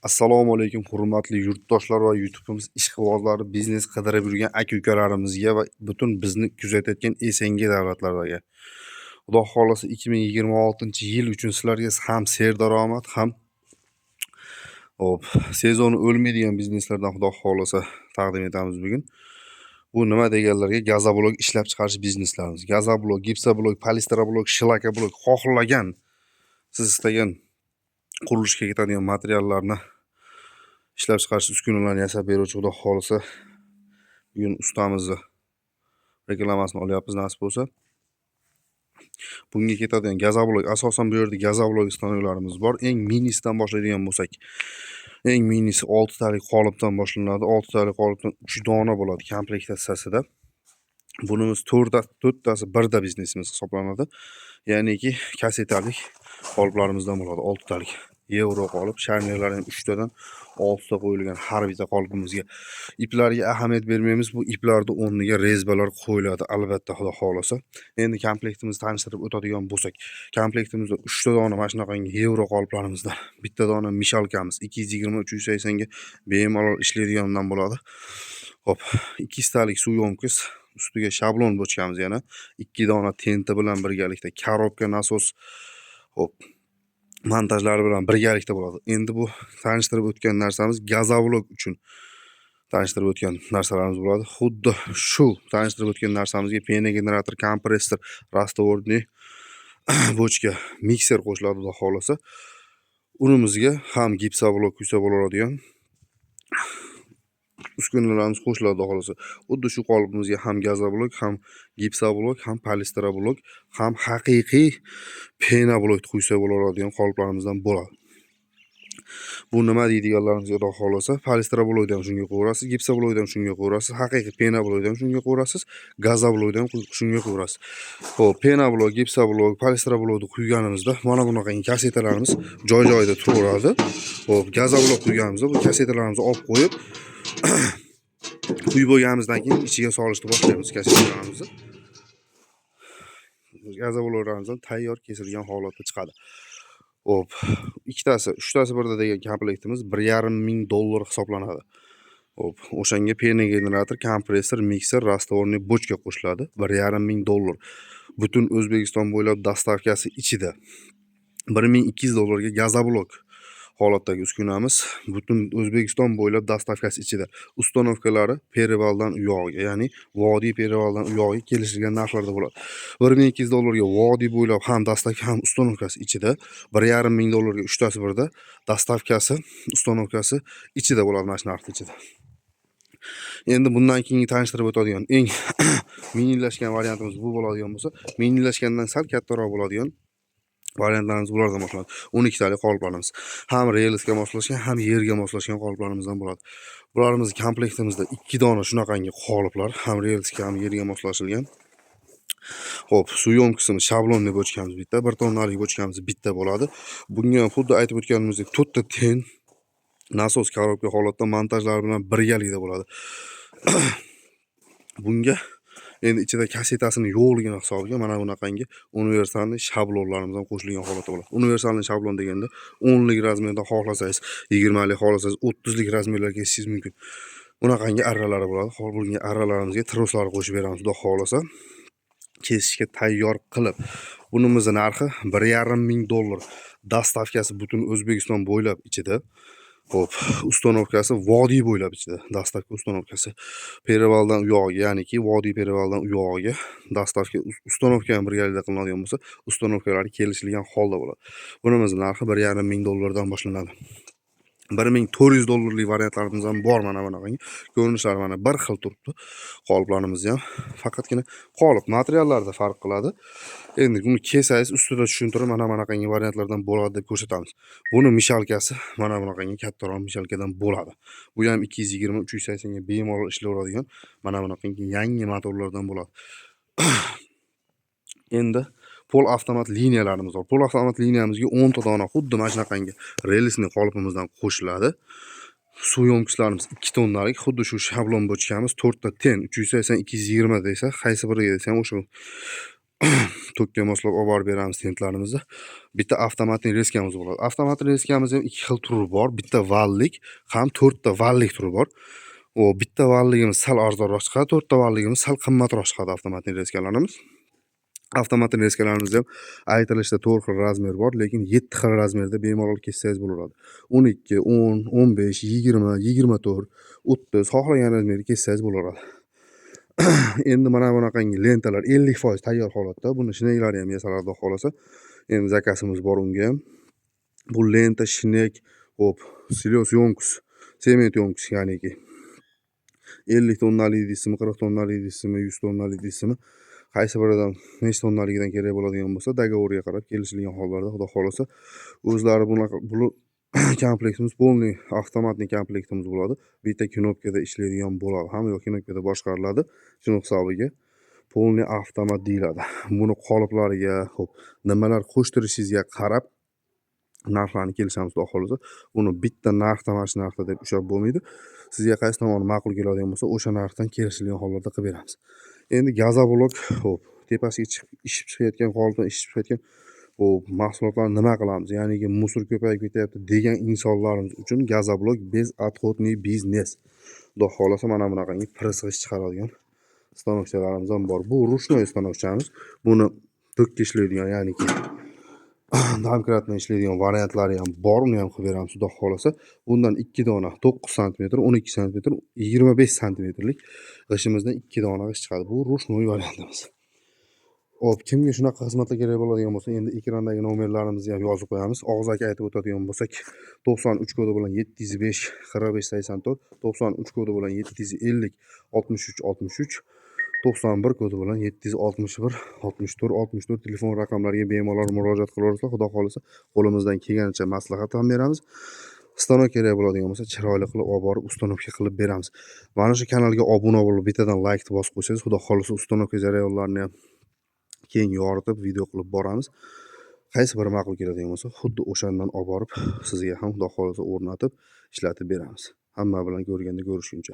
Assalomu alaykum, hurmatli yurtdoshlar va YouTube'imiz ishqibozlari, biznes qidirib yurgan aka-ukalarimizga va butun bizni kuzatayotgan SNG davlatlariga. Xudo xohlasa, 2026-yil uchun sizlarga ham serdaromad, ham hop, sezoni o'lmaydigan bizneslardan, Xudo xohlasa, taqdim etamiz bugun. Bu nima deganlarga, gazoblok ishlab chiqarish bizneslarimiz. Gazoblok, gipsoblok, polisteroblok, shlakablok, xohlagan, siz istagan qurilishga ketadigan materiallarni ishlab chiqarish uskunalarini yasab beruvchi, Xudo xohlasa, bugun ustamizni reklamasini olyapmiz, nasib bo'lsa. Bunga ketadigan gazoblok, asosan bu yerda gazoblok stanoklarimiz bor. Eng minisidan boshlaydigan bo'lsak, eng minisi 6 talik qolipdan boshlanadi. 6 talik qolipdan 3 dona bo'ladi komplektatsiyasida. Bunimiz to'rttasi birda biznesimiz hisoblanadi. Ya'niki kassetalik qoliplarimizdan bo'ladi, 6 talik. Yevro qolip, sharnirlar ham 3 tadan 6 ta qo'yilgan har bitta qolipimizga. Iplarga ahamiyat bermaymiz. Bu iplarni o'rniga резьба lar qo'yiladi albatta, Xudo xohlasa. Endi komplektimizni tanishtirib o'tadigan bo'lsak, komplektimizda 3 ta dona mana shunaqangi yevro qoliplarimizdan, bitta dona мешалка miz 220 380 ga bemalol ishlaydigandan bo'ladi. Xo'p, 200 talik suv ёмкость, ustiga shablon bochkamiz, yana 2 dona tenti bilan birgalikda коробка, nasos, xo'p, montajlari bilan birgalikda bo'ladi. Endi bu tanishtirib o'tgan narsamiz gazoblok uchun tanishtirib o'tgan narsalarimiz bo'ladi. Xuddi shu tanishtirib o'tgan narsamizga пеногенератор, kompressor, растворный bochka, mikser qo'shiladi, Xudo xohlasa. Unimizga ham gipsoblok quysa bo'ladigan uskunalarimiz qo'shiladi, Xudo xohlasa. Xuddi shu qolipimizga ham gazoblok, ham gipsoblok, ham polisteroblok, ham haqiqiy penoblok quysa bo'laveradigan qoliplarimizdan bo'ladi. Bu nima deydiganlaringizga, Xudo xohlasa, polisteroblokni ham shunga qo'yasiz, gipsoblokni ham shunga qo'yasiz, haqiqiy penoblokni ham shunga qo'yasiz, gazoblokni ham shunga qo'yasiz. Xo'p, penoblok, gipsoblok, polisteroblokni quyganimizda mana bunaqangi kassetalarimiz joy-joyida turaveradi. Xo'p, gazoblok quyganimizda bu kassetalarimizni olib qo'yib, quyib bo'lganimizdan keyin ichiga solishni boshlaymiz kassetalarimizni. Gazobloklarimiz ham tayyor kesilgan holatda chiqadi. Xo'p, ikkitasi, uchtasi birda degan komplektimiz 1,5 ming dollar hisoblanadi. Xo'p, o'shanga пеногенератор, kompressor, mikser, растворный bochka qo'shiladi. 1,5 ming dollar. Butun O'zbekiston bo'ylab доставка si ichida. 1200 dollarga gazoblok holatdagi uskunamiz butun O'zbekiston bo'ylab доставка si ichida. Установка lari перевал dan u yog'iga, ya'ni vodiy перевал dan u yog'iga kelishilgan narxlarda bo'ladi. 1200 dollarga vodiy bo'ylab ham доставка, ham установка si ichida. 1,5 ming dollarga uchtasi birda доставка si, установка si ichida bo'ladi mana shu narxni ichida. Endi bundan keyingi tanishtirib o'tadigan eng minillashgan variantimiz bu bo'ladigan bo'lsa, minillashgandan sal kattaroq bo'ladigan variantlarimiz bulardan boshlanadi. 12 talik qoliplarimiz. Ham relsga moslashgan, ham yerga moslashgan qoliplarimizdan bo'ladi. Bularimiz komplektimizda 2 dona shunaqangi qoliplar, ham relsga, ham yerga moslashilgan. Xo'p, suv ёмкость imiz шаблонный bochkamiz bitta, 1 tonnalik bochkamiz bitta bo'ladi. Bunga ham xuddi aytib o'tganimizdek 4 ta ten, nasos, коробка holatda montajlari bilan birgalikda bo'ladi. Bunga endi ichida kassetasini yo'qligini hisobiga mana bunaqangi универсальный shablonlarimiz ham qo'shilgan holatda bo'ladi. Универсальный shablon deganda 10 lik razmerda xohlasangiz, 20 lik xohlasangiz, 30 lik razmerlar kesishingiz mumkin. Bunaqangi arralari bo'ladi. Hozir bunga arralarimizga troslar qo'shib beramiz, Xudo xohlasa. Kesishga tayyor qilib. Bunimizni narxi 1,5 ming dollar. Доставка si butun O'zbekiston bo'ylab ichida. Xo'p, установка si vodiy bo'ylab ichida. Доставка, установка si. Перевал dan u yog'iga, ya'niki vodiy перевал dan u yog'iga доставка, установка ham birgalikda qilinadigan bo'lsa, установка lari kelishilgan holda bo'ladi. Bunimizni narxi 1,5 ming dollardan boshlanadi. 1400 dollarlik variantlarimiz ham bor mana bunaqangi. Ko'rinishlari mana bir xil turibdi. Qoliplarimiz ham faqatgina qolip materiallarida farq qiladi. Endi buni kessangiz, ustida tushuntirib, mana bunaqangi variantlardan bo'ladi deb ko'rsatamiz. Buni мешалка si mana bunaqangi kattaroq мешалка dan bo'ladi. Bu ham 220 380 ga bemalol ishlayveradigan mana bunaqangi yangi motorlardan bo'ladi. Endi pol avtomat liniyalarimiz bor. Pol avtomat liniyamizga 10 ta dona xuddi mana shunaqangi рельсный qolipimizdan qo'shiladi. Suv ёмкость larimiz 2 tonnalik, xuddi shu shablon bochkamiz, 4 ta ten 380 220 desa, qaysi biriga desa ham o'sha Tokka moslab olib borib beramiz tentlarimizni. Bitta avtomatniy резка miz bo'ladi. Avtomatniy резка miz ham ikki xil turi bor. Bitta vallik ham to'rtta vallik turi bor. O bitta valligimiz sal arzonroq chiqadi, to'rtta valligimiz sal qimmatroq chiqadi avtomatniy резка larimiz. Avtomatniy резка larimizda ham aytilishda to'rt xil razmer bor, lekin yetti xil razmerda bemalol kessangiz bo'laveradi. 12, 10, 15, 20, 24, 30, xohlagan razmerda kessangiz bo'laveradi. Endi mana bunaqangi lentalar 50% tayyor holatda. Buni shneklari ham yasaladi, xudo xohlasa. Endi заказ imiz bor unga ham. Bu lenta, shnek, xo'p, silos ёмкость, sement ёмкость, ya'niki 50 tonnalik deysizmi, 40 tonnalik deysizmi, 100 tonnalik deysizmi, qaysi biridan, necha tonnaligidan kerak bo'ladigan bo'lsa, договор ga qarab kelishilgan hollarda, xudo xohlasa, o'zlari bunaqa. Buni komplektimiz полный автоматный komplektimiz bo'ladi. Bitta knopkada ishlaydigan bo'ladi. Hamma yoq knopkada boshqariladi. Shuni hisobiga полный avtomat deyiladi. Buni qoliplariga, xo'p, nimalar qo'shtirishingizga qarab narxlarni kelishamiz, xudo xohlasa. Buni bitta narxda, mana shu narxda deb ushlab bo'lmaydi. Sizga qaysi tomoni ma'qul keladigan bo'lsa, o'sha narxdan kelishilgan hollarda qilib beramiz. Endi газоблок, xo'p, tepasiga chiqib ishib chiqayotgan, qolipdan ishib chiqayotgan, xo'p, mahsulotlarni nima qilamiz? Ya'niki мусор ko'payib ketyapti degan insonlarimiz uchun газоблок безотходный biznes. Xudo xohlasa, mana bunaqangi press g'isht chiqaradigan stanokchalarimiz ham bor. Bu ручной stanokchamiz. Buni tokka ishlaydigan, ya'niki dombkrat bilan ishlaydigan variantlari ham bor. Uni ham qilib beramiz, xudo xohlasa. Bundan ikki dona 9 santimetr, 12 santimetr, 25 santimetrlik g'ishimizdan ikki dona g'isht chiqadi. Bu ручной variantimiz. Xo'p, kimga shunaqa xizmatlar kerak bo'ladigan bo'lsa, endi ekrandagi nomerlarimizni ham yozib qo'yamiz. Og'zaki aytib o'tadigan bo'lsak, 93 kodi bilan 705 45 84, 93 kodi bilan 750 63 63, 91 kodi bilan 761 64 64 telefon raqamlariga bemalol murojaat qilaverasizlar. Xudo xohlasa, qo'limizdan kelganicha maslahat ham beramiz. Stanok kerak bo'ladigan bo'lsa, chiroyli qilib olib borib установка qilib beramiz. Mana shu kanalga obuna bo'lib, bittadan laykni bosib qo'ysangiz, xudo xohlasa, установка jarayonlarini ham keyin yoritib video qilib boramiz. Qaysi biri ma'qul keladigan bo'lsa, xuddi o'shandan olib borib sizga ham, xudo xohlasa, o'rnatib ishlatib beramiz. Hamma bilan ko'rganda ko'rishguncha.